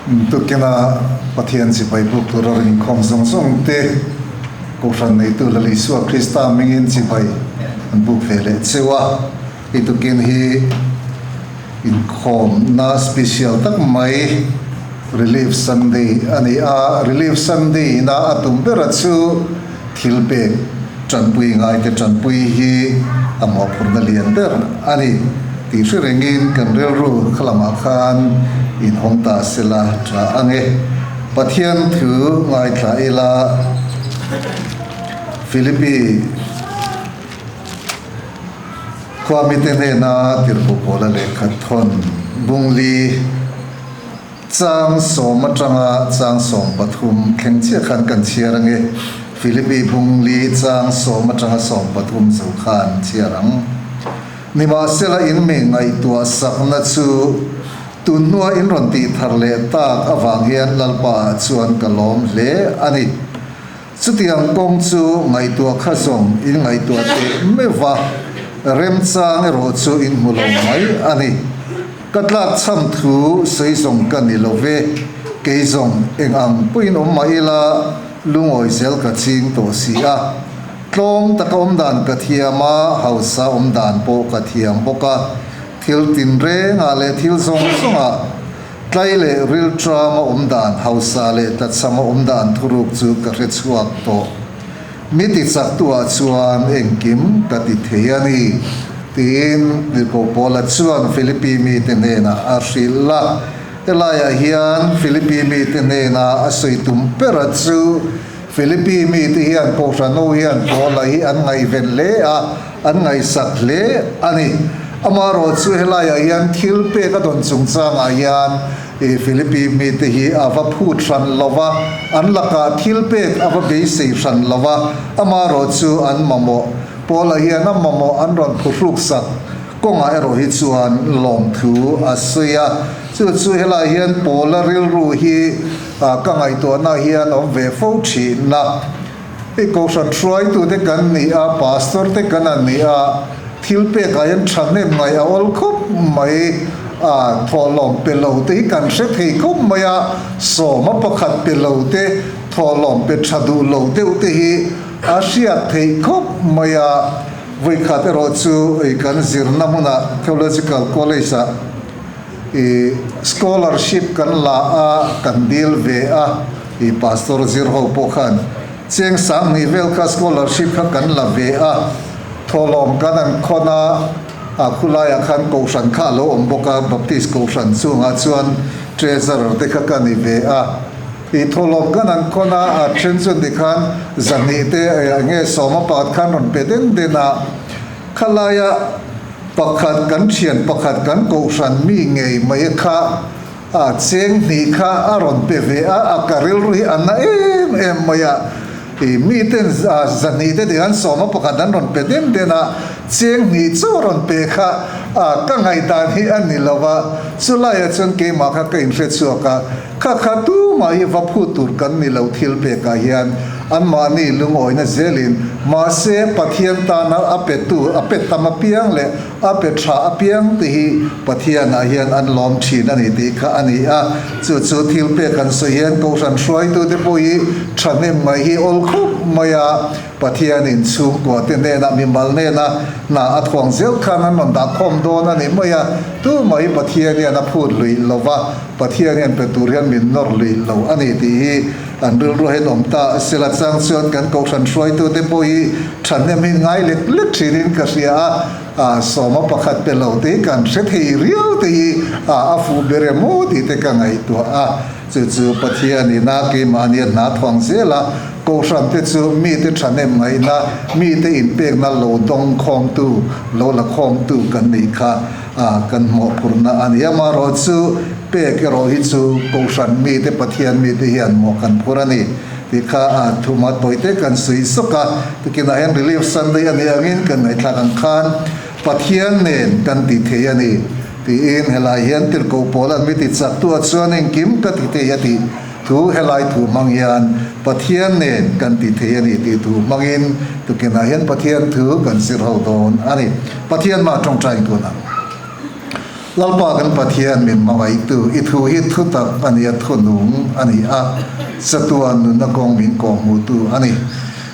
Tukina Pathian chibai buk tura rawn inkhawm zawng zawng te Kohhran neitu Lal Isua Krista hmingin chibai an buk ve leh cheu a. I tukin hi inkhawmna special tak mai Relief Sunday a ni a. Relief Sunday ina a tum bera chu thil pek tanpui ngaite tanpui hi a mawhphurhna lian ber a ni tih hre rengin kan rilru khalamah khan inhawng ta sela tha ang e. Pathian thu ngaithla ila Philippi khua mite hnena tirhkoh pawla lehkha thawn bungli Chang sawm atanga chang 13 thleng chiah khan kan chhiar ange. Philippi bung li chang sawm atanga 13 zo khan chhiar ang. Nimahsela in mi ngaihtuah sakna chu tun hnua in rawn tih thar leh tak avang hian Lalpa ah chuan ka lawm hle a ni. Chutiang kawng chu ngaihtuah kha zawng in ngaihtuah teh meuh va, remchang erawh chu in hmu lo mai a ni. Ka tlak chham thu sawi zawng ka ni lo ve, kei zawng eng ang pawhin awm mah ila lungawi zel ka ching tawh si a. Tlawm taka awm dan ka thiam a, hausa awm dan pawh ka thiam bawk a, thil tinrengah leh thil zawng zawngah, Tlai leh rilṭama awm dan, hausa leh tlatsama awm dan thuruk chu ka hre chhuak tawh. Mi ti chaktuah chuan engkim ka ti thei a ni, tiin Tirhkoh Paula chuan Philippi mite hnenah a hrilh a. Helaiah hian Philippi mite hnena a sawi tum bera chu Philippi mite hian Kohhranho hian Paula hi an ngaihven hle a, an ngaihsak hle a ni. Amaherawh chu helaiah hian thil pek a dawn chungchangah hian Philippi mite hi a va phut hran lo va, an lakah thil pek a va beisei hran lo va, amaherawh chu an mamawh Paula hian a mamawh an rawn phuhruksak kawngah erawh hi chuan lawmthu a sawi a. Chu chu helaiah hian Paula rilru hi ka ngaihtuahna hian awm ve fo thin a. I kohhran hruaitute kan ni a, pastor te kan an ni a, thil pekah hian thahnem ngaih a awl khawp mai a, thawhlawm pe lo te hi kan hre thei khawp mai a, sawma pakhat pe lo te, thawhlawm pe tha duh lo deuh te hi a hriat theih khawp mai a. Vawikhat erawh chu i kan zirna hmunah Theological College ah i scholarship kan la a, kan dil ve a, i pastor zir ho pawh khan cheng 2000 vel kha scholarship kha kan la ve a, thawhlawm kan an khawn a, a khulaiah khan kohhran kha a lo awm bawk a, Baptist kohhran chungah chuan treasurer te kha ka ni ve a, i thawhlawm kan an khawn a, a then chuan tikhan 200 te eng nge sawma pakhat khan rawn pe den den a, khalaia Pakhat kan thian pakhat kan kohhran mi ngei mai kha a cheng hnih kha a rawn pe ve a, a ka rilru hi a na em em mai a, i miten 200 te tih an sawm a pakhat an rawn pe den den a, cheng hnih chu a rawn pe kha a ka ngaihdan hi a ni lo va, chulaiah chuan keimah kha ka inhre chhuak a, kha kha tumah hi va phut tur kan ni lo thil pekah hian anmahni lungawina zelin mahse Pathian tana a petu a pe tam apiang leh a pe tha apiang te hi Pathianah hian an lawm thin a ni tih kha a ni a. Chu chu thil pek an sawi hian Kohhran hruaitute pawh hi thahnem mai hi awl khawp mai a, Pathianin chhungkua te hnenah mimal hnena hna a thuang zel khan an rawn dah khawm dawn a ni mai a, tumah hi Pathian hian a phut luih lo va, Pathian hian pe tur hian min nawr luih lo a ni tih hi an rilru hian awm ta sela chang chuan kan kohhran hruaitute pawh hi thahnem hi ngai lek lek thinin ka hria a, a sawma pakhat pe lo te hi kan hre thei riau te hi a a fuh ber em aw tih te ka ngaihtuah a, chu chu Pathianin a keimahni a hna thuang zel a, kohhran te chu mite thahnem ngaihna, mite inpekna lo dawng khawmtu, lo la khawmtu kan nih kha. A kan mawhphurhna a ni. Amaherawh chu pek erawh hi chu Kohhran mite, Pathian mite hian mawh kan phur a ni tih kha a thuma tawite kan suih sawk a. Tukinah hian Relief Sunday a nih angin kan ngaihthlak ang khan Pathian nen kan ti thei a ni tiin helai hian tirhkoh pawl an mi ti chak tu ah chuan engkim ka ti thei a tih thu helai thu hmang hian Pathian nen kan ti thei a ni tih thu hmangin tukinah hian Pathian thu kan zir ho dawn a ni. Pathian mah tawngtai tun ang. Lalpa kan Pathian min hmangaihtu, i thu hi thutak a ni a, thunung a ni a, chatuan nunna kawng min kawhhmuhtu a ni.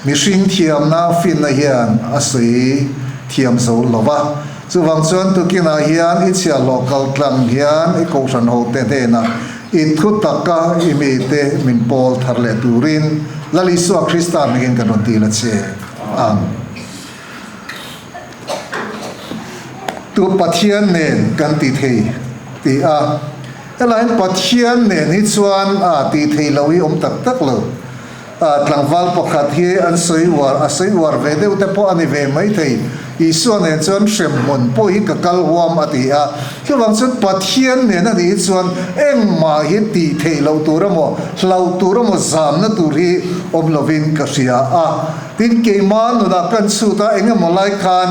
Mihring thiamna finna hian a sawi thiam zo lo va, chuvang chuan tukinah hian i chhiahhlawh kal tlang hian i kohhran hote hnenah i thutaka i mite min pawl thar leh turin Lal Isua Krista hmingin kan rawn dil a che ang. Tu Pathian nen kan ti thei ti a, helaiin Pathian nen hi chuan a tih theih loh hi awm tak tak lo. Tlangval pakhat hi an sawi uar, a sawi uar ve deuh te pawh a ni ve mai thei. Isua nen chuan hremhmun pawh hi ka kal huam a ti a, chuvang chuan Pathian nen a nih hi chuan engmah hi tih theih loh tur emaw, hlauh tur emaw, zamna tur hi awm lovin ka hria a. Tin, keimah nunah kan chhut a, eng emaw lai khan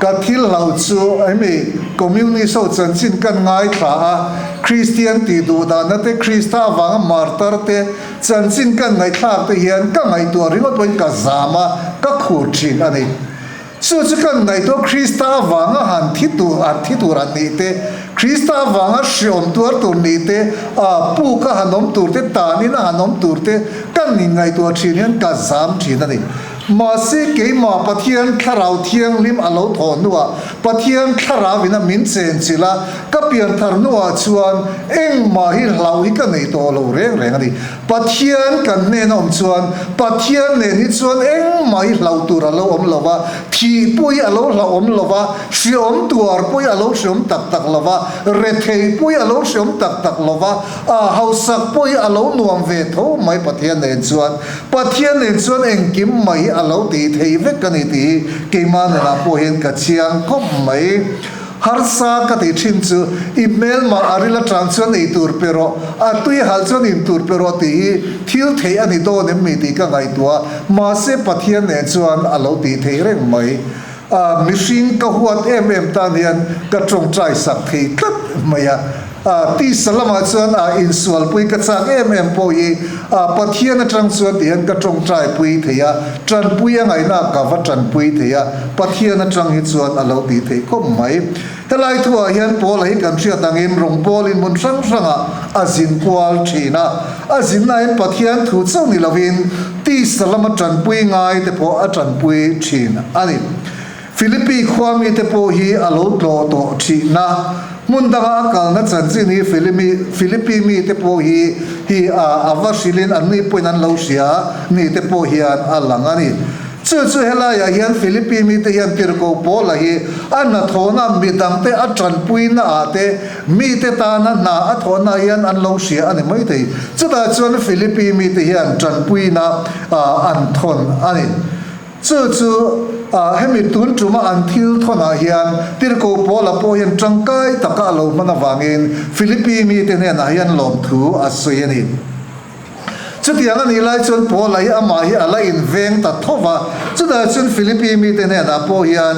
ka thil hlo chu hemi Communist ho chanchin kan ngaithla a, Kristian tih duh dahna te, Krista avanga martar te chanchin kan ngaihthlak te hian ka ngaihtuah ringawt pawhin ka zam a, ka khur thin a ni. Chu chu kan ngaihtuah Krista avanga han thi tur han thi tur han nih te, Krista avanga hreawm tuar tur nih te, a puk a han awm tur te, tanin a han awm tur te kan inngaihtuah thin hian ka zam thin a ni. Mahse keimah Pathian Thlarau Thianghlim a lo thawh hnuah Pathian Thlarau in a min chenchilh a, ka pianthar hnuah chuan engmah hi hlauh hi ka nei tawh lo reng reng a ni. Pathian kan hnen a awm chuan Pathian nen hi chuan engmah hi hlauh tur a lo awm lo va, thih pawh hi a lo hlauhawm lo va, hreawm tuar pawh hi a lo hreawm tak tak lo va, retheih pawh hi a lo hreawm tak tak lo va, a hausak pawh hi a lo nuam ve tho mai Pathian nen chuan. Pathian nen chuan engkim mai hi a lo tih thei vek a ni tih hi keimah nunah pawh hian ka chiang khawp mai. Harsa ka tih thin chu i hmelmah a ril atang chuan ei tur pe rawh, a tui hal chuan in tur pe rawh tih hi thil theih a ni dawn em mi tih ka ngaihtuah a, mahse Pathian nen chuan a lo tih theih reng mai. A mihring ka huat em em tan hian ka tawngtai sak thei tlat mai a. A tisa lamah chuan a insualpui ka chak em em pawh hi a Pathian atang chuan ti hian ka tawngtai pui thei a, tanpui a ngaihna ka va tanpui thei a, Pathian atang hi chuan a lo tih theih khawp mai. Helai thuah hian Paula hi kan hriat angin rawngbawlin hmun hrang hrangah a zin kual thin a, a zinna hian Pathian thu chauh ni lovin tisa lama tanpui ngai te pawh a tanpui thin a ni. Philippi khua mite pawh hi a lo tlawh tawh thihna hmun danga a kalna chanchin hi Philippi mite pawh hi hi a va hrilhin anni pawhin an lo hria ni te pawh hian a lang a ni. Chu chu helaiah hian Philippi mite hian tirhkoh Paula hi a hnathawhna midangte a tanpuina ah te mite tana hna a thawhna hian an lo hria a ni maithei. Chutah chuan Philippi mite hian tanpuina an thawn a ni. Chu chu hemi tun tuma an thil thawnah hian Tirhkoh Paula pawh hian tangkai taka a lo hman avangin Philippi mite hnenah hian lawmthu a sawi a ni. Chutiang a nih lai chuan Paula hi amah hi a la inveng ta tho va, chutah chuan Philippi mite hnenah pawh hian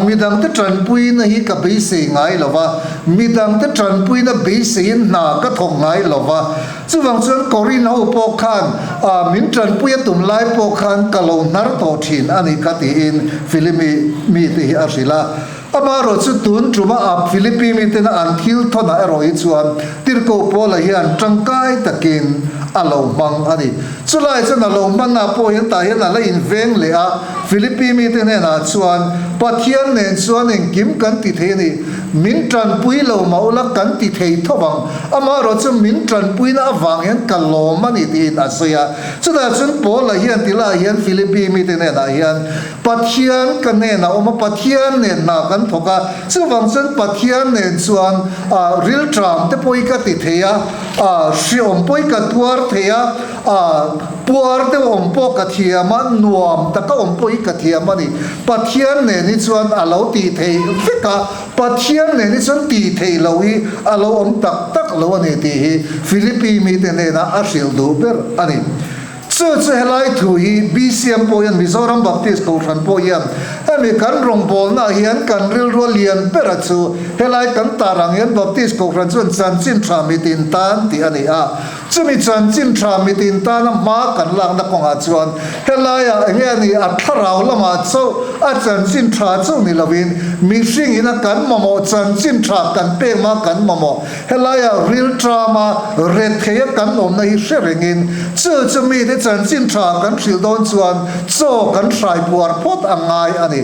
midangte tanpuina hi ka beisei ngai lo va, midangte tanpuina beiseiin hna ka thawk ngai lo va, Chuvang chuan Korin ho pawh khan min tanpui a tum lai pawh khan ka lo hnar tawh thin a nih kha tiin Philippi mite hi a hrilh a. Amaherawh chu tun tuma a Philippi mitena an thil thawnah erawh hi chuan Tirhkoh Paula hian tangkai takin a lo hmang a ni. Chulai chuan a lo hmanna pawh hian tah hian a la inveng leh a, Philippi mite hnenah chuan Pathian nen chuan engkim kan ti thei a ni. Min tanpui lo mah ula kan ti thei tho vang. Amaherawh chu min tanpuina avang hian ka lawm a ni tiin a sawi a. Chutah chuan Paula hian ti lah hian Philippi mite hnenah hian Pathian ka hnenah awm a, Pathian nen hna kan thawk a, chuvang chuan Pathian nen chuan rilṭam te pawh hi ka ti thei a, hreawm pawh hi ka tuar thei a, Puar deuh awm pawh ka thiam a, nuam taka awm pawh hi ka thiam a ni. Pathian nen hi chuan a lo tih theih vek a, Pathian nen hi chuan tih theih loh hi a lo awm tak tak lo a ni tih hi Philippi mite hnenah a hrilh duh ber a ni. Chu chu helai thu hi BCM pawh hian Mizoram Baptist Kohhran pawh hian hemi kan rawngbawlnaah hian kan rilrua lian bera chu helai kan tar ang hian Baptist Kohhran chuan chanchin tha mitin tan tih a ni a. Chumi chanchin tha mitin tana hma kan lakna kawngah chuan helaiah eng nge a nih a thlarau lamah chauh a chanchin tha chauh ni lovin mihring ina kan mamawh chanchin tha kan pek hma kan mamawh helaiah rilṭama retheia kan awmna hi hre rengin chu chu mite chanchin tha kan hrilh dawn chuan chaw kan hrai puar phawt a ngai a ni.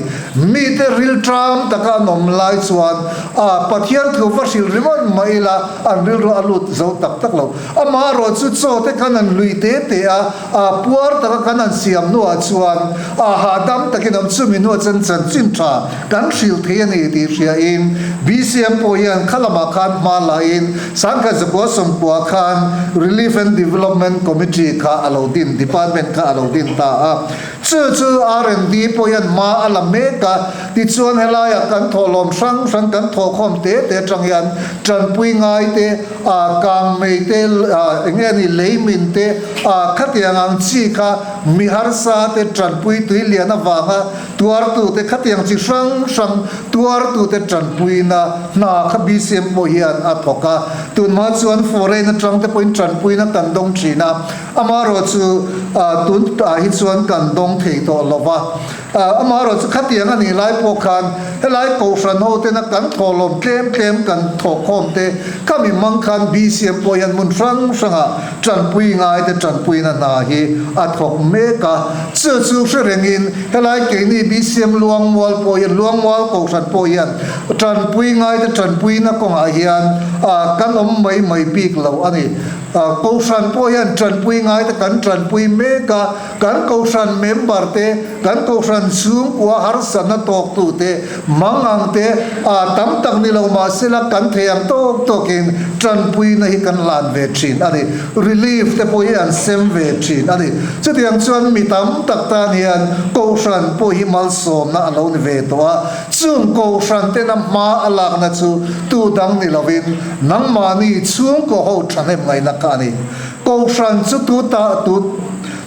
Mite rilṭam taka an awm lai chuan a Pathian thu va hrilh ringawt mah ila an rilru a lut zo tak tak lo. Amaherawh chu chaw te khan an lui te te a, a puar taka kan han siam hnuah chuan a hahdam takin awm chumi hnuah chuan chanchin tha kan hrilh thei a ni tih hriain BCM pawh hian kha lamah khan hma lahin Sangkhat Zakua Sawmkua khan Relief and Development Committee kha a lo din, Department kha a lo din ta a. Chu chu R&D pawh hian hma a la mek a, tichuan helaiah kan thawhlawm hrang hrang kan thawhkhawm te te atang hian tanpui ngai te, kangmei te, eng nge ni leimin te, khatiang ang chi kha mi harsa te tanpui tui lian avanga tuartu te khatiang chi hrang hrang tuartu te tanpuina hna kha BCM pawh hian a thawk a. Tunhma chuan foreign atang te pawhin tanpuina kan dawng thin a. Amaherawh chu tun ah hi chuan kan dawng thei tawh lo va. Amaherawh chu khatiang a nih lai pawh khan helai Kohhran ho tena kan thawhlawm tlem tlem kan thawhkhawm te khami hmang khan BCM pawh hian hmun hrang hrangah tanpui ngai te tanpuina hna hi a thawk mek a. Chu chu hre rengin helai keini BCM Luangmual pawh hian Luangmual Kohhran pawh hian tanpui ngai te tanpuina kawngah hian kan awm mai mai bik lo a ni. Kohhran pawh hian tanpui ngai te kan tanpui mek a, kan kohhran member te, kan kohhran chhungkua harsatna tawktu te, mangang te a tam tak ni lo mahsela kan thei ang tawk tawkin tanpuina hi kan hlan ve thin a ni. Relief te pawh hi an sem ve thin a ni. Chutiang chuan mi tam tak tan hian kohhran pawh hi malsawmna a lo ni ve tawh a, chung kohhran tena hma a lakna chu tu dang ni lovin, Nangmahni chhungkaw ho thahnem ngaihna kha a ni. Kohhran chu tu ta tu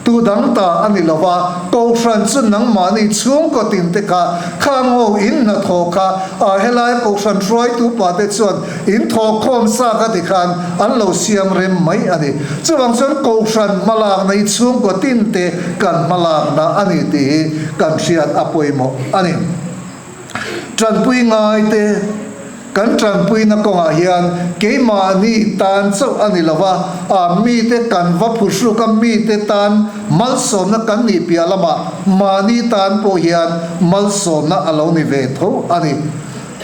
tu dang ta a ni lo va, Kohhran chu nangmahni chhungkaw tin te kha khang ho in hnathawh kha a helai Kohhran hruaitu pa te chuan in thawhkhawm sa kha ti khan an lo siam rem mai a ni. Chuvang chuan Kohhran hmalakna hi chhungkaw tin te kan hmalakna a ni tih hi kan hriat a pawimawh a ni. Tanpui ngai te kan tanpuina kawngah hian keimahni tan chauh a ni lo va, a mite kan va phuhruk a, mite tan malsawmna kan nih piah lamah mahni tan pawh hian malsawmna a lo ni ve tho a ni.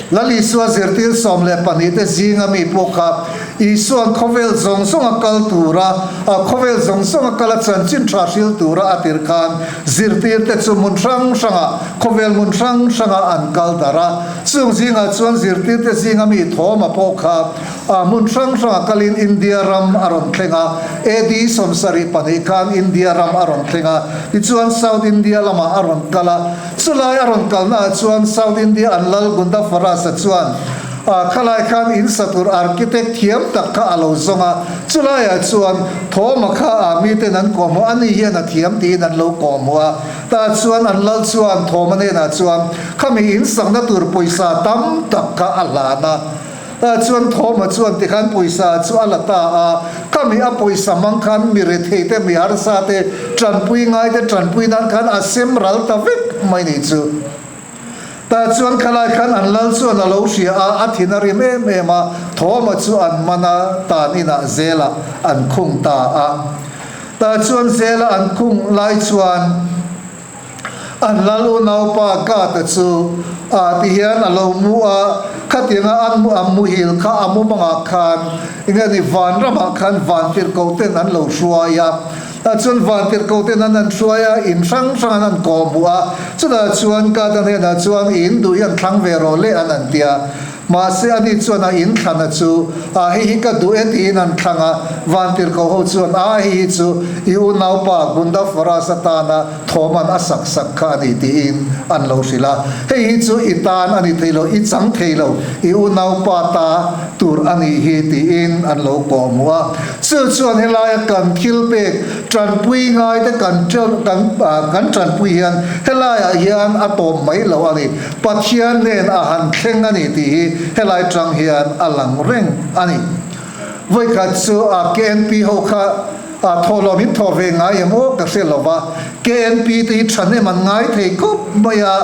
Lal Isua zirtir 12 te zinga mi pawh kha Isua'n khawvel zawng zawnga kal tura, khawvel zawng zawnga kal a chanchin tha hril tura a tir khan zirtirte chu hmun hrang hrangah, khawvel hmun hrang hrangah an kal darh a. Chung zingah chuan zirtirte zinga mi Thoma pawh kha hmun hrang hrangah kalin India ram a rawn thleng a, AD 72 khan India ram a rawn thleng a, tichuan South India lamah a rawn kal a. Chulai a rawn kalnaah chuan South India an lal Gundafarasa chuan khalai khan in sa tur architect thiam tak kha a lo zawng a, chulaiah chuan Thoma kha a miten an kawhhmuh a, ani hian a thiam tiin an lo kawhhmuh a. Tah chuan an lal chuan Thoma hnenah chuan khami in sakna tur pawisa tam tak kha a hlan a. Tah chuan Thoma chuan tikhan pawisa chu a la ta a, khami a pawisa hmang khan mi rethei te, mi harsa te, tanpui ngai te tanpui nan khan a sem ral ta vek mai ni chu. Tah chuan khalai khan an lal chuan a lo hria a, a thin a rim em em a, Thoma chu an man a, tan inah zelah an khung ta a. Tah chuan zela an khung lai chuan an lal unaupa Gata chu ah ti hian a lo mu a, khatianga an a muhil kha a mumangah khan enge ni vanramah khan vantirhkoh ten an lo hruai a. Tah chuan vantirhkoh ten an an hruai a, in hrang hrang an an kawhhmuh a, chutah chuan Gata hnenah chuan i in duh hi an thlang ve rawh le an an ti a. Mahse ani chuan a in thlana chu, A hei hi ka duh e tiin an thlang a, vantirhkoh ho chuan, A hei hi chu i unaupa Gundafaras atana thawman a sak sak kha a ni tiin an lo hrilh a, Hei hi chu i tan a ni thei lo, i chang thei lo, i unaupa ta tur a nih hi tiin an lo kawhhmuh a. Chu chuan helaia kan thil pek tanpui ngaite kan kan tanpui hian helaiah hian a tawp mai lo a ni. Pathian nen a han thleng a ni tih hi helai tang hian a lang reng a ni. Vawikhat chu a KNP ho kha a thawhlawm in thawh ve ngai em aw ka hre lo va, KNP te hi thahnem an ngai thei khawp mai a,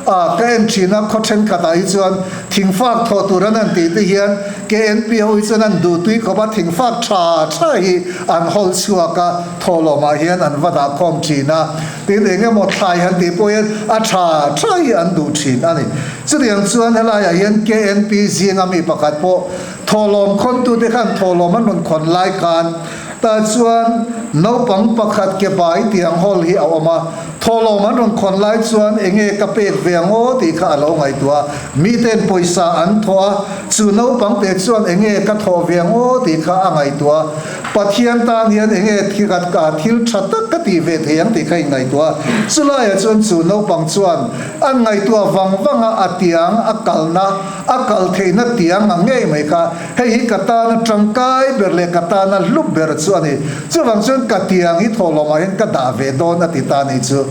A, ka en thin a, khaw thenkhatah hi chuan thingfak thawh tur an han tih te hian KNP ho hi chuan an duhtui khawp a, thingfak tha tha hi an hawl chhuak a, thawhlawmah hian an va dah khawm thin a, tin eng emaw thlai han tih pawh hian a tha tha hi an duh thin a ni. Chutiang chuan helaiah hian KNP zinga mi pakhat pawh thawhlawm khawntute khan thawhlawm an rawn khawn lai khan tah chuan naupang pakhat ke bai tiang hawl hi a awm a, Thawhlawm an rawn khawn lai chuan enge ka pek ve ang aw tih kha a lo ngaihtuah a, miten pawisa an thawh a, chu naupang te chuan enge ka thawh ve ang aw tih kha a ngaihtuah a, Pathian tan hian enge thil tha tak ka tih ve thei ang tih kha inngaihtuah a, chulaiah chuan chu naupang chuan an ngaihtuah vang vang a, a tiang a kalna a kal theihna tiang ang ngei mai kha hei hi ka tana tangkai ber leh ka tana hlu ber chu a ni. Chuvang chuan ka tiang hi thawhlawmah hian ka dah ve dawn a ti ta ni chu.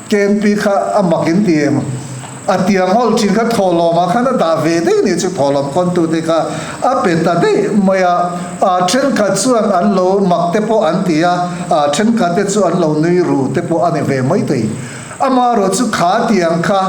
KNP kha a mak in ti em? A tiang hawl thin kha thawhlawmah khan a dah ve daih ni chu thawhlawm khawntute kha a pe ta daih mai a. A thenkhat chuan an lo mak te pawh an ti a, a thenkhat te chu an lo nui ru te pawh a ni ve mai thei. Amaherawh chu kha tiang kha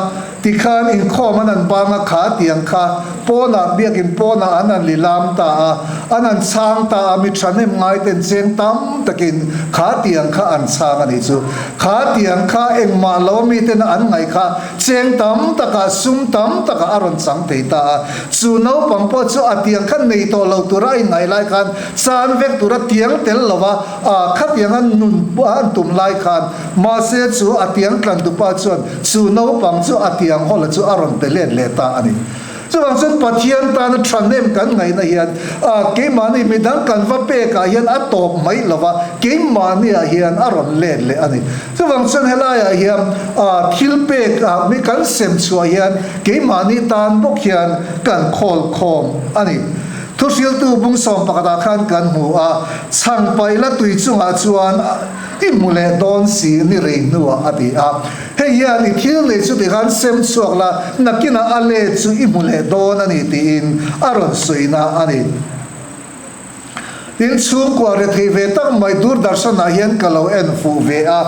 tikhan inkhawm an an bang a, kha tiang kha pawnah biakin pawnah an an lilam ta a, an an chhang ta a, mi thahnem ngaiten cheng tam takin kha tiang kha an chhang a nih chu. Kha tiang kha engmah lo a miten an ngaih kha cheng tam takah sum tam takah a rawn chang thei ta a. Chu naupang pawh chu a tiang kha nei tawh lo tura a inngaih lai khan chan vek tura tiang tel lova a khatianga nun an tum lai khan Mahse chu a tiang tlantupa chuan chu naupang chu a tiang hawla chu a rawn pe let leh ta a ni. Chuvang chuan Pathian tana thahnem kan ngaihna hian a keimahni midang kan va pekah hian a tawp mai lo va, keimahniah hian a rawn let leh a ni. Chuvang chuan helaiah hian a thil pek ah mi kan sem chhuah hian keimahni tan bawk hian kan khawl khawm a ni. Thuhriltu bungsawm pakhatah khan kan hmu a, chhang paih la tui chungah chuan I hmu leh dawn si ni rei hnuah a ti a. Hei hian i thil nei chu tikhan sem chhuak la, nakinah a let chu i hmu leh dawn a ni tiin a rawn sawina a ni. Tin, chhungkua rethei ve tak mai Doordarshan-ah hian ka lo en fuh ve a,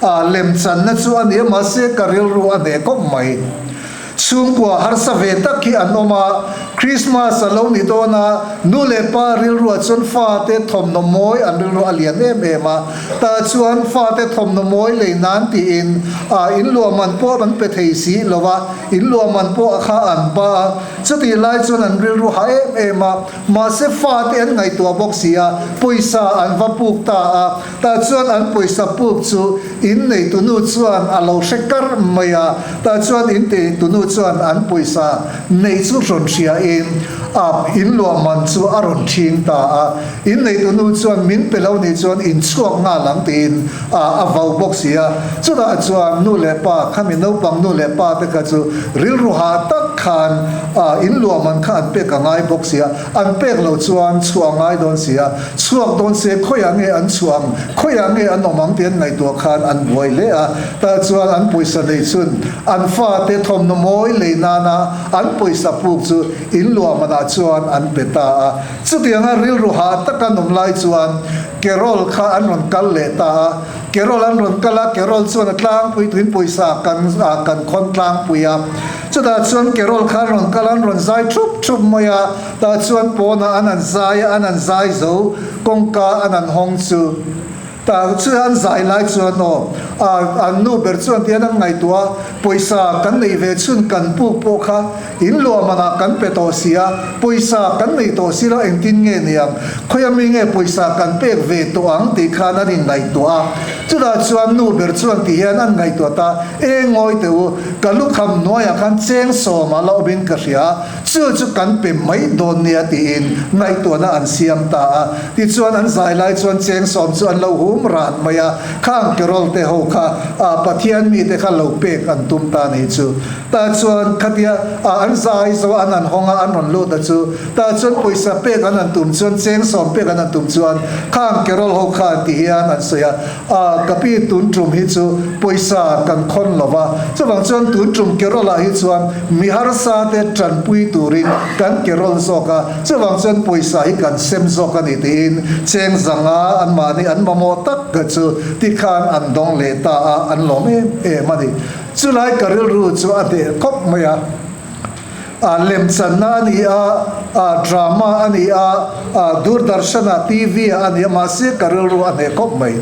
a lemchanna chu a ni a, mahse ka rilru a hneh khawp mai. Chhungkua harsa ve tak hi an awm a, Christmas a lo ni dawn a, nu leh pa rilruah chuan fate thawmhnaw mawi an rilru a lian em em a, tah chuan fate thawmhnaw mawi lei nan tiin a inluah man pawh an pe thei si lo a, inluah man pawh kha an ba a, chutih lai chuan an rilru ha em em a, mahse fate an ngaihtuah bawk si a, pawisa an va puk ta a. Tah chuan an pawisa puk chu in neitunu chuan a lo hre kar mai a, tah chuan in neitunu chuan an pawisa neih chu rawn hria in a in luah man chu a rawn thing ta a, in neitunu chuan min pe lo nih chuan in chhuak nghal ang tiin a a vau bawk si a, chutah chuan nu leh pa khami naupang nu leh pa te kha chu rilru hah tak khan a in luah man kha an pek a ngai bawk si a, an pek lo chuan chhuah a ngai dawn si a. Chhuak dawn se khawiah nge an chhuah ang, khawiah nge an awm ang tih an ngaihtuah khan an buai hle a. Tah chuan an pawisa nei chhun an fate thawmhnaw mawi lei nana an pawisa puk chu in luah manah chuan an pe ta a. Chutianga rilru hah taka an awm lai chuan Carol kha an rawn kal leh ta a. Carol an rawn kal a, Carol chuan a tlangpui tuin pawisa kan kan khawn tlangpui a. Chutah chuan Carol kha an rawn kal a, an rawn zai thup thup mai a. Tah chuan pawnah an an zai a, an an zai zo, kawngka an an hawng chu. Tah chuan an zai lai chuan aw, ah an nu ber chuan tihian an ngaihtuah a, pawisa kan neih ve chhun kan puk pawh kha in luah manah kan pe tawh si a, pawisa kan nei tawh si lo engtin nge niang, khawia mi nge pawisa kan pek ve tawh ang tih khan an inngaihtuah a. Chutah chuan nu ber chuan tihian an ngaihtuah ta, E ngawi teh u, ka lukham hnuaiah khan cheng sawmah la awmin ka hria a, Chu chu kan pe mai dawn nia tiin ngaihtuahna an siam ta a. Tichuan an zai lai chuan chengsawm chu an lo hum ran mai a, khang Carol te ho kha ah Pathian mite kha lo pek an tum ta ni chu. Tah chuan khatia ah an zai zo an han hawng a an rawn lut a chu. Tah chuan pawisa pek an han tum chuan chengsawm pek an han tum chuan khang Carol ho khan ti hian an sawi a, A, ka pi tun tum hi chu pawisa kan khawn lo va, chuvang chuan tun tum Kerala hi chuan mi harsa te tanpui turin kan Kerol zawk a, chuvang chuan pawisa hi kan sem zawk a ni tiin cheng zanga anmahni an mamawh tak chu tikhan an dawng leh ta a, an lawm em em a ni. Chulai ka rilru chu a hneh khawp mai a. A lemchanna a ni a, a drama a ni a, a Doordarshan-a, TV-ah a ni a, mahse ka rilru a hneh khawp mai.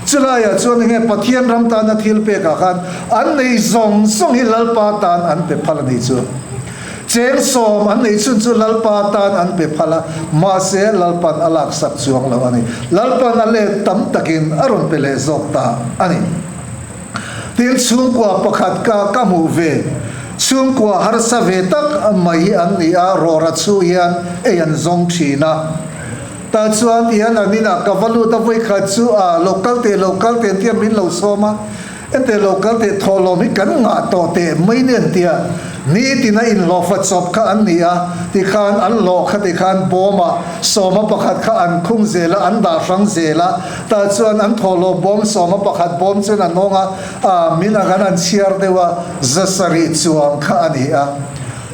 Chulaiah chuan enge Pathian ram tana thil pekah khan an nei zawng zawng hi Lalpa tan an pe phal a nih chu. Cheng sawm an neih chhun chu Lalpa tan an pe phal a, mahse Lalpan a laksak chuang lo a ni. Lalpan a let tam takin a rawn pe leh zawk ta a ni. Tin, chhungkua pakhat ka ka hmuh ve. Chhungkua harsa ve tak mai hi an ni a, rawra chhu hian ei an zawng thin a. Tah chuan tihian an inah ka va lut a, vawikhat chu a lo kal teh, lo kal teh tia min lo sawm a. Ente lo kal teh thawhlawm hi kan ngah tawh teh mai nen tia nitin a inhlawhfa chawp kha an ni a, tikhan an hlawh kha tikhan bawmah sawma pakhat kha an khung zel a, an dah hrang zel a, tah chuan an thawhlawm bawm sawma pakhat bawm chuan a nawng a, ah min ang an an chhiar deuh a, zasarih chuang kha a ni a.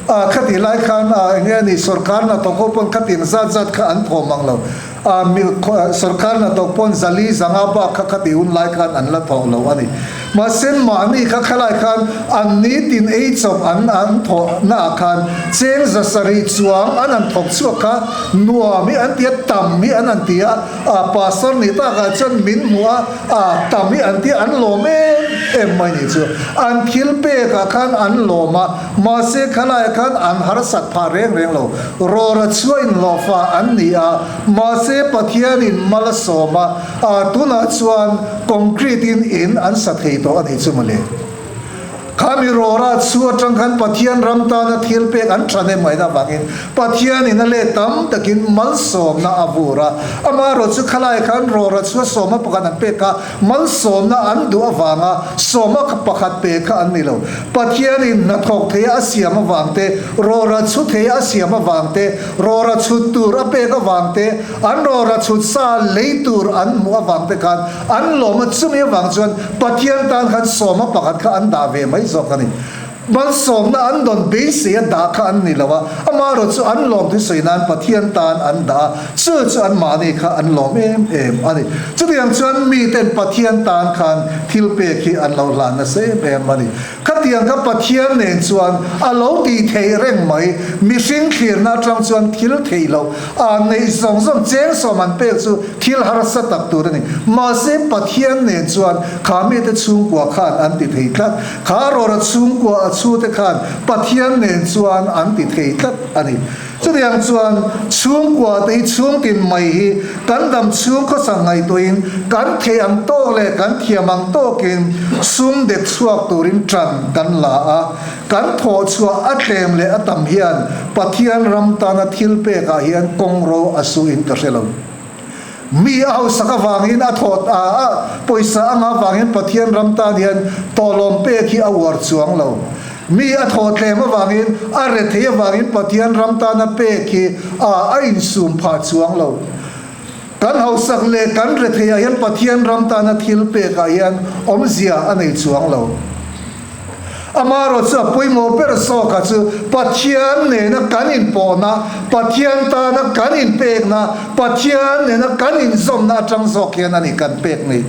Ah khatih lai khan ah enge a nih sorkar hnathawk ho pawn khatin zat zat kha an thawm ang lo. A milk sorkar hnathawk pawn zali zanga bak kha khati hun lai khan an la thawh lo a ni. Mahse mahni kha khalai khan an nitin ei chawp an an thawh naah khan cheng zasarih chuang an an thawk chhuak kha nuam hi an ti a, tam hi an an ti a, a pastor nih takah chuan min hmuh a, a tam hi an ti a, an lawm em em mai nih chu. An thil pekah khan an lawm a. Mahse khalaiah khan an harsat phah reng reng lo. Rawra chhuah inhlawhfa an ni a, mahse Pathianin mal a sawm a, a tunah chuan concrete in in an sa thei tawh a nih chu mawle. Khami rawra chhu atang khan Pathian ram tana thil pek an tha hnem ngaihna avangin Pathianin a let tam takin malsawmna a vur a. Amaherawhchu chu khalaiah khan rawra chhua sawma pakhat an pek kha Malsawmna an duh avanga sawma pakhat pe kha an ni lo. Pathianin hnathawk theia a siam avang te, rawra chhu theia a siam avang te, rawra chhut tur a pek avang te, an rawra chhut sa lei tur an hmuh avang te khan an lawm a, chumi avang chuan Pathian tan khan sawma pakhat kha an dah ve mai zawk a ni. Malsawmna an dawn beisei a dah kha an ni lo a, amaherawh chu an lawm thusawi nan Pathian tan an dah a, chu chu anmahni kha an lawm em em a ni. Chutiang chuan miten Pathian tan khan thil pek hi an lo hlan nasa em em a ni. Khatiang kha Pathian nen chuan a lo tih theih reng mai, mihring thlirna atang chuan thil theih loh a neih zawng zawng cheng sawm an pek chu thil harsa tak tur a ni. Mahse Pathian nen chuan kha mite chhungkua khan an ti thei tlat. Kha rawra chhungkua a chhute khan Pathian nen chuan an ti thei tlat a ni. Chutiang chuan chhungkua te hi chhungtin mai hi kan dam chhung khawsak ngaihtuahin kan thei ang tawk leh kan thiam ang tawkin sum dek chhuak turin tan kan la a, kan thawh chhuah a tlem leh a tam hian Pathian ram tana thil pekah hian kawngro a suhin ka hre lo. Mi a hausak avangin a thawt a, a pawisa anga avangin Pathian ram tan hian tawhlawm pek hi a uar chuang lo. Mi a thawh tlem avangin, a rethei avangin Pathian ram tana pek hi a a insum phah chuang lo. Kan hausak leh kan retheiah hian Pathian ram tana thil pekah hian awmzia a nei chuang lo. Amaherawh chu a pawimawh ber zawkah chu Pathian nena kan inpawhna, Pathian tana kan inpekna, Pathian nena kan inzawmna atang zawk hian a ni kan pek ni.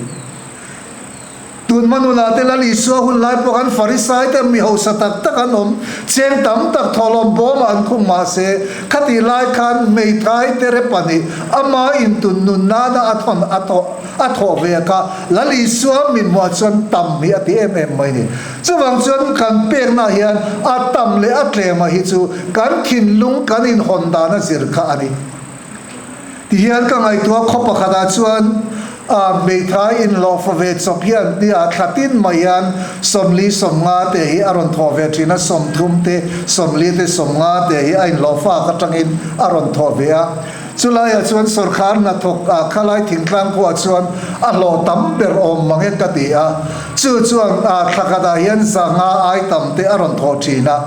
Tun hmanunah te Lal Isua hun lai pawh khan Farisai te mi hausa tak tak an awm, cheng tam tak thawhlawm bawmah an khung mahse khatih lai khan hmeithai te re pahnih ama intun nun nana a thawn a thawh A thawh ve kha Lal Isua min hmuah chuan tam hi a ti em em mai ni. Chuvang chuan kan pekna hian a tam leh a tlema hi chu kan thinlung kan inhawn dan a zir kha a ni. Tihian ka ngaihtuah khaw pakhatah chuan a hmeithai inhlawhfa ve chawp hian tia thla tin mai hian 40 50 te hi a rawn thawh ve thin a, 30 te 40 te 50 te hi a inhlawhfak atangin a rawn thawh ve a. Chulaiah chuan sawrkhar hnathawk ah khalai thingtlang khuaah chuan a hlawh tam ber awm mang e ka ti a, chu chuan ah thlakhatah hian zanga ai tam te a rawn thawh thin a.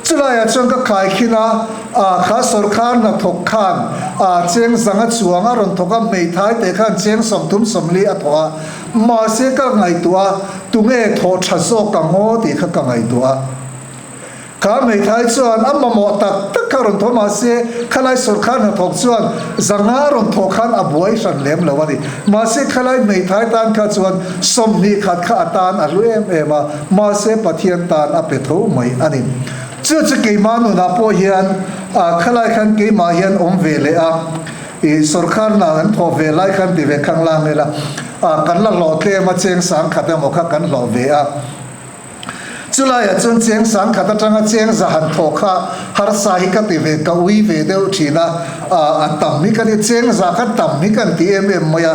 Chulaiah chuan ka khaikhin a, ah kha sawrkhar hnathawk khan ah cheng zanga chuang a rawn thawk a, hmeithai te khan cheng 30 40 a thawh a, mahse ka ngaihtuah a, tunge thawh tha zawk ang aw tih kha ka ngaihtuah a. Kha hmeithai chuan a mamawh tak tak kha rawn thaw mahse khalai sawrkar hnathawk chuan zanga rawn thawh khan a buai hran lem lo a ni. Mahse khalai hmeithai tan kha chuan 20 khat kha a tan a hlu em em a, mahse Pathian tan a pe tho mai a ni. Chu chu keimah nunah pawh hian khalai khan keimah hian awm ve leh a, i sawrkar hna kan thawh ve lai khan ti ve khanglang ila kan la hlawh tlem a cheng 10,000 emaw kha kan hlawh ve a. Chulaiah chuan cheng 10,000 atanga cheng za han thawh kha harsa hi ka ti ve, ka ui ve deuh thin a, a tam hi ka ti, cheng za kha tam hi kan ti em em mai a.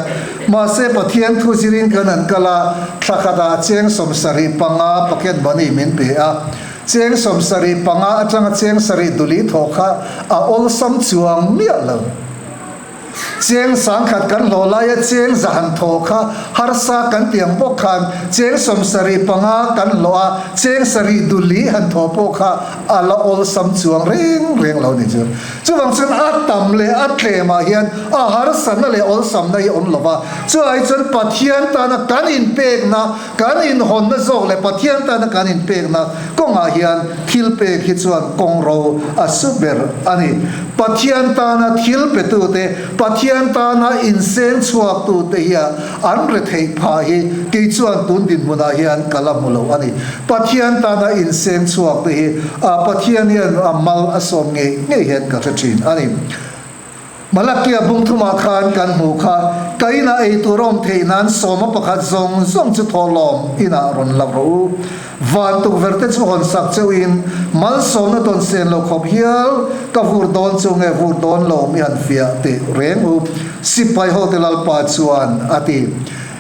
Mahse Pathian thu zirin kan han kal a, thla khatah cheng 75 pocket money min pe a. Cheng 75 atanga cheng sarih duli thawh kha a awlsam chuang miah lo. Cheng 10,000 kan hlawh laia cheng za han thawh kha harsa kan ti ang bawk khan cheng 75 kan hlawh a, cheng sarih duli han thawh pawh kha a la awlsam chuang reng reng lo ni chu. Chuvang chuan a tam leh a tlemah hian a harsatna leh awlsamna hi a awm lo va, chulai chuan Pathian tana kan inpekna, kan inhawnna zawk leh Pathian tana kan inpekna kawngah hian thil pek hi chuan kawng ro a su ber a ni. Pathian tana thil petute, Pathian tana inseng chhuaktute hi an retheih phah hi kei chuan tun dinhmunah hian ka la hmu lo a ni. Pathian tana inseng chhuakte hi Pathian hian a mal a sawm ngei ngei hian ka hre thin a ni. Malakia bung thumah khan kan hmuh kha, ka inah ei tur a awm theih nan sawma pakhat zawng zawng chu thawhlawm inah rawn la rawh u. Van tukverh te chu hawn sak cheuhin malsawmna tawn sen lo khawp hial ka vur dawn chu nge vur dawn lo mi han fiah teh reng u, sipai hote Lalpa chuan a ti.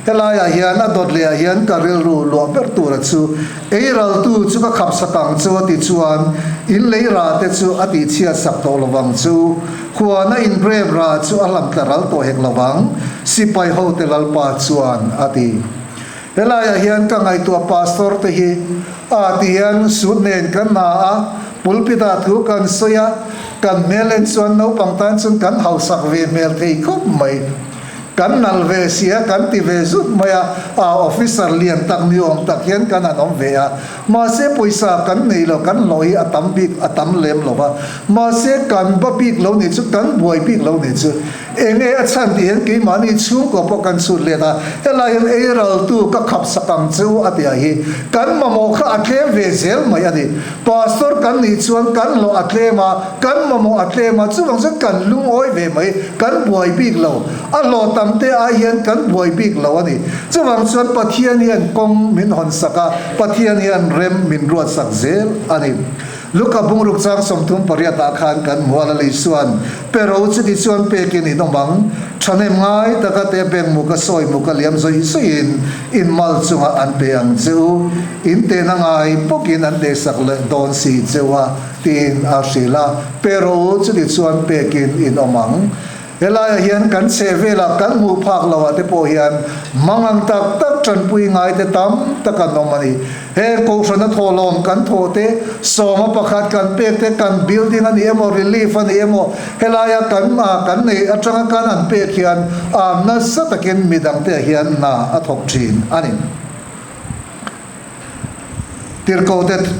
Helaiah hian a dawt lehah hian ka rilru luah ber tura chu ei raltu chu ka khap sak ang chu a ti chuan in lei rah te chu a tihchhiat sak tawh lovang chu, huana in grep rah chu a hlam tla ral tawh hek lovang, sipai hote Lalpa chuan a ti. Helaiah hian ka ngaihtuah pastor te hi a ti hian suit nen kan hna a, pulpit ah thu kan sawi a, kan hmel en chuan naupang tan chuan kan hausak ve hmel thei khawp mai. Kan nalh ve si a, kan ti ve zut mai a, a officer lian tak ni awm tak hian kan han awm ve a. Mahse pawisa kan nei lo, kan hlawh hi a tam bik, a tam lem lo va. Mahse kan ba bik lo nih chu, kan buai bik lo nih chu. Enge a chhan tih hian keimahni chhungkua pawh kan chhut let a, helai hian ei raltu ka khap sak ang che u a tih ah hi kan mamawh kha a tlem ve zel mai a ni. Pastor kan nih chuan kan hlawh a tlem a, kan mamawh a tlem a, chuvang chuan kan lungawi ve mai, kan buai bik lo. A hlawh tam te ai hian kan buai bik lo a ni. Chuvang chuan Pathian hian kawng min hawn sak a, Pathian hian rem min ruat sak zel a ni. Luka bungruk chang 38 ah khan kan hmu a, Lal Isua'n, Pero chuti chuan pekin in awm ang, thahnem ngai taka te beng muka sawi muka liam zawih zawihin in mal chungah an pe ang che u, in tehna ngai bawkin an tehsak leh dawn si che u a, tiin a hrilh a, Pero chuti chuan pekin in awm ang. Helaiah hian kan chheh velah kan hmuh phak loh ah te pawh hian mangang tak tak tanpui ngai te tam tak an awm a ni. Heng kohhrana thawhlawm kan thawh te, sawma pakhat kan pek te, kan building a ni emaw, relief a ni emaw, helaia kan kan neih atanga kan an pek hian a nasa takin midangte ah hian hna a thawk thin a ni. Tirhkohte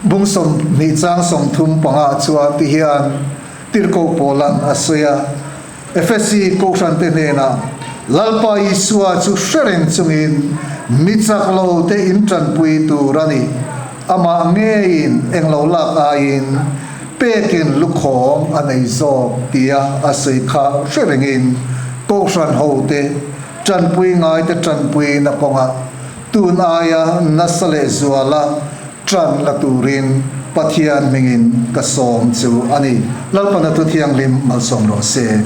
Bung 20 chang 35 ah chuan ti hian Tirhkoh Paula'n a sawi a, Efesi kohhrante hnenah, Lalpa Isua chu hre reng chungin mi chak lo te in tanpui tur a ni. Amah ngeiin englo lak aiin pekin lukhawm a nei zawk tia a sawi kha hre rengin kohhran hote tanpui ngaite tanpuina kawngah Tun aia nasa leh zuala ṭan la turin Pathian hmingin ka sawm chu a ni. Lalpana Thu Thianghlim malsawm rawh se.